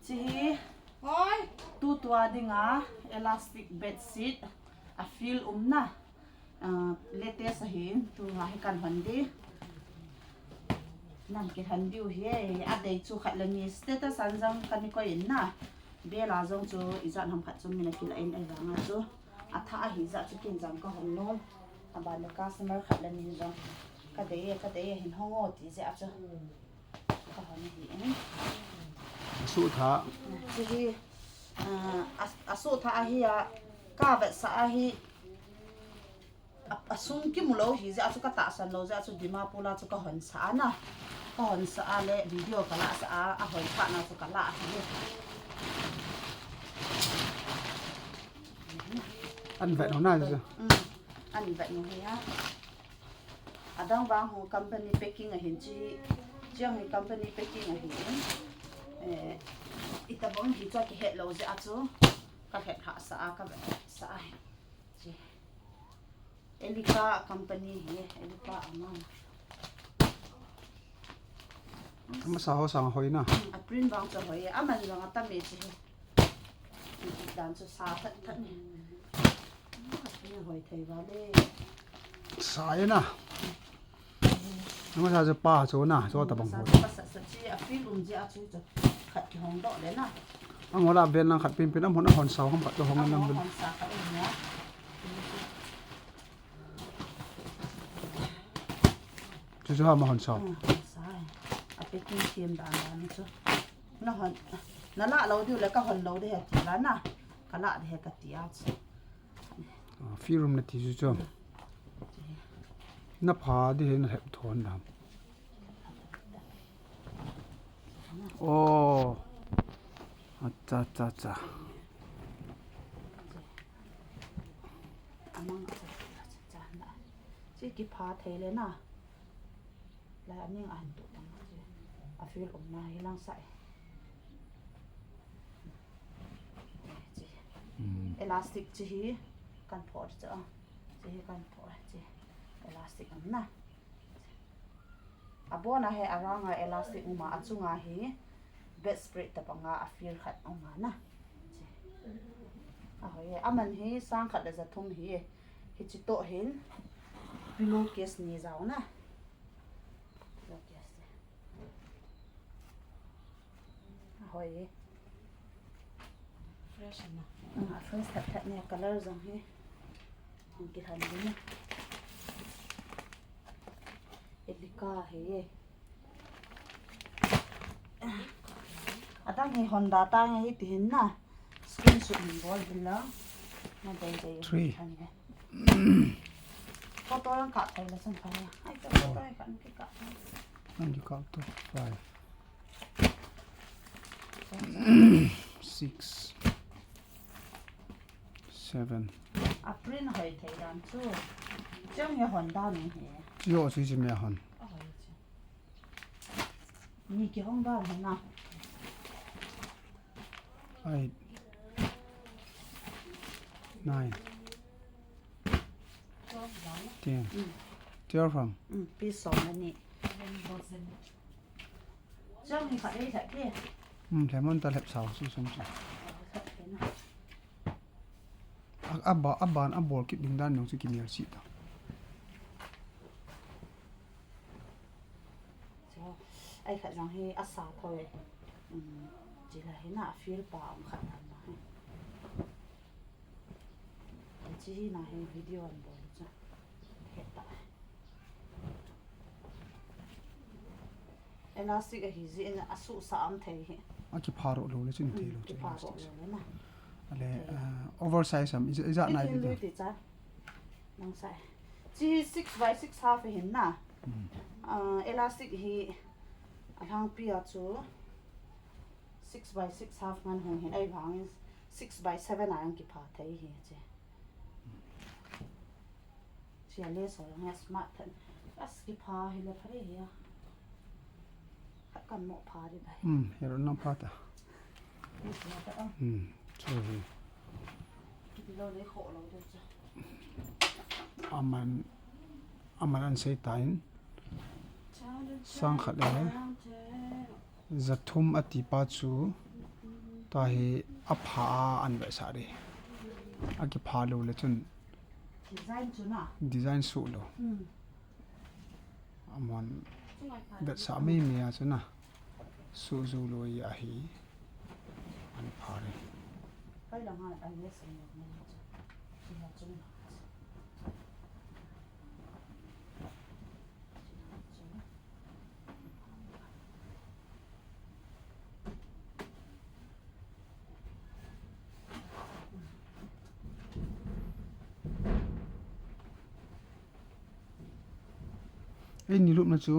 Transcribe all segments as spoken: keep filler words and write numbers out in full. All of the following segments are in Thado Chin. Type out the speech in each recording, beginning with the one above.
Hiche hi tutua dinga elastic bedsheet, a feel umna, ah, latest ahin, tua hi kan hon di. Nang kihon diu hi, adei chu khat le ni status a jong kana koi in na. Bel a jong chu ijat ham khat chu min akilah in ahivanga chu. Athah ahi jeh chun ken jong kahon nom. Aban le customer khat le ni jong kadei e, kadei e, hin hong o ti jeh a chu. Kahon ahi in. Asuhthah. Hiche hi, ah, a, asuhthah ahi a, kavetsah ahi. A, asung kimu lou ahi jeh a chu katahsan lou jeh a chu Dimapur a chu kahon sah a na. Kahon sah a le video kalah sah a, ahoi phat na chu kalah ahi. An vet u na chu. Um, an vet u hi a. Adang vang hi company packing ahin hiche. Hiche hi company packing ahin. Eh, itobang hi chu kihet lou jeh a chu. Kahet hah sah a, kavet sah a. Hiche. Elika company hi, Elika ama. Amasa ho sang hoi na. Hmm, a print vang chu hoi, aman vang atam e hiche hi. Dan chu sa tah tah ni. Ni hoi thei vale. Sa e na. Amasa chu pa chu na, chu tobang hoi. Sa sa sa hiche, a feel um jeh a chu chu. Khat kihong doh le na. Ang hola ven lang khat pin pin, am hon a hon sao ham khat chu hong nam ven. Hon sa khat um ya. Chu chu ham a hon sao. Hmm, hon sa. A packing thiam dan dan chu. Nahon, nalah lou diu le kahon lou ding ahi ti la na. Kalah ding ahi kati a chu. Ah, feel um nati chu chu. Napha ding ahi, nalhep thon dam. Oh. Acha, acha, acha. Amang acha, acha, acha, na. Hiche kipha thei le na. Lai aning ahin tu tang hiche. A feel um na hi lang sa e. Hiche. Hmm. Elastic hiche hi kan phoh chu. Hiche hi kan phoh hiche. Elastic um na. Abon a hi around a elastic um a, achunga hi bedspread tobang a, a feel khat um a na. Hiche. Ahoi e, aman hi sang khat le ja thum ahi e. Hiche toh hin pillowcase ni jao na. Pillowcase. Ahoi e. Fresh na. Ah, fresh tah tah ni, color jong hi. Hung kihan ni. Elika hi e. Adang hi Honda tang ahi ti hin na. Screenshot hin bol hin lang. Na dei dei. Three. Photo lang kap thei le chun pha. Ai, photo lang kap thei. Nang kikap to. Five. Six. Seven. A print hoi thei dan chu. Chang ya hon dan ni he. Yo, si si me hon. Ni kihong dan he na. Eight. Nine. Ten. Mm. Twelve ham? Mm, piece som ani. Chang ni khat dei khat ke. Mm, lemon ta lep sao si som si. Khat ke na. A, a ba, a ban, a bol kit ding dan nung si kimel si ta. Ai khat jong hi asa thoi. Um, chi la hi na feel pa um khat na hi. Chi hi na hi video an bol cha. Heta. Elastic ahi jeh in asuh sa am thei hi. A kipha ro lo le chin thei lo. Kipha ro lo le na. Ale, uh, oversize am, is, is that night? Lui ti cha. Nang sai. Chi six by six half hin na. Mm. Ah, elastic hi alhangpi a chu six by six half ngan hung hin, ahivangin six by seven a ang kipha thei hi chi. Chi a le so nga smart than. As kipha hi le pha le hi a. Khat kan mo pha di bai. Hmm, hero na pha ta. Ni pha ta a. Hmm, chu hi. Kiti lo le kho lo de cha. Aman, aman an sei ta in. Sang khat le. Jathum ati pa chu. Tua hi apha a an vetsah ding. Akipha lou le chun Design chu na. Design suh lou. Hmm. Amahon Chungai pha vetsah mei mei a chu na. Suh jou lou ahi. An pha ding. Kai lang ha, ai yes, ai yes, ai yes. Chu na chu na. Eini lupna chu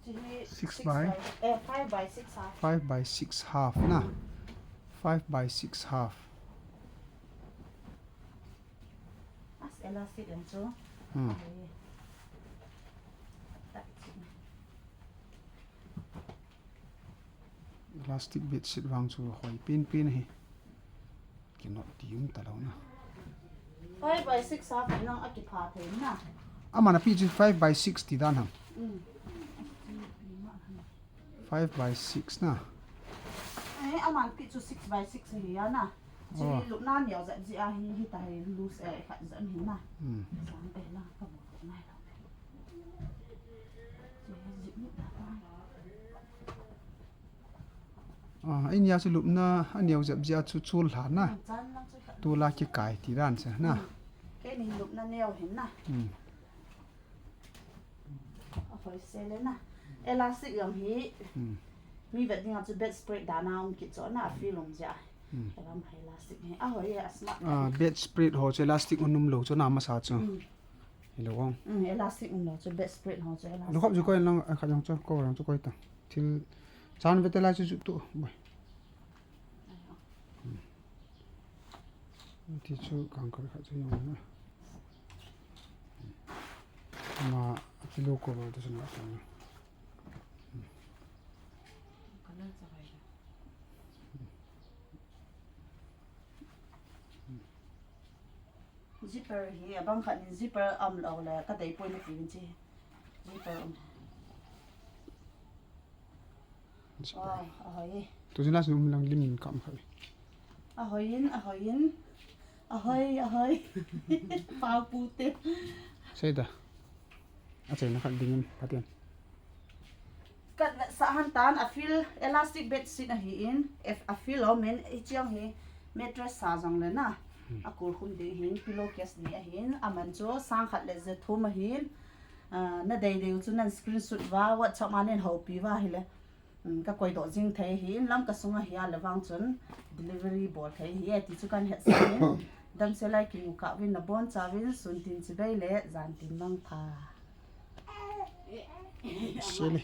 Chu hi six six by by, eh, five by six half. Five by six half na. Five by six half. As elastic ang chu. Hmm. Ai. Tak chu. Elastic bedsheet vang chu hoi pen pen ahi. Kinot ti um talou na. Five by six half lang akipha thei na. Aman api chu five by six ti dan ham. Mm. Five by six na. Eh, aman pi chu six by six ahi a na. Chu Oh. Lupna neo jep jeh a hi, hita hi loose eh khat jep hi na. Hmm. Sang te la ka mu nai lo. Chu hi jep ni ta ta. Ah, eini a chu lupna aneo jep jeh a chu chul lha na. Hmm, chan lang chu khat. Tula kikai ti dan chu na. Hmm. Keini lupna neo hin na. Hmm. Ahoi se le na. Elastic jong hi. Hmm. Mi vet ding a chu bedspread dan a um kit chu na, a feel um jeh a. Hmm. Elam hi elastic hi. Ahoi e, a smart. Ah, bedspread ho chu elastic um nom lou chu na masa chu. Hmm. Hello, Wong. Mm, elastic um lou chu, bedspread ho chu elastic. Lukhop chu koi lang, a khat jong chu, ko jong chu koi ta. Thil chan vete lai chu chu tu, boi. Mm. Ti chu kang koi khat chu jong na. Ma, ti lo ko ba tu chu na sa na. Color chu koi da. Zipper hi, abang khat in zipper um lou le, ka dei poi na ti vin chi. Zipper um. Zipper. Wow, ahoi. Tu jin la sin um lang lim in kam khat. Ahoi in, ahoi in. Ahoi, ahoi. Pau pu te. Sei da. Achaina khat ding in, Pathen. Kan vetsah han tan, a feel elastic bedsheet ahi in, if a feel om in, i chiang hi mattress sa jong le na. Hmm. A kul khum ding hin, pillow case ni ahin, aman chu sang khat le ja thum ahin, ah, na dei dei u chu nan screenshot va, WhatsApp ma nen houpi va hile. Hmm, ka koi doh jing thei ahin, Lamka sunga hi a le vang chun delivery bol thei ahi e, ti chu kan hetsah in, damsel a kimu kah uvin nabon chauvin, sun tin chibai le, jan tin mangpha. Sele.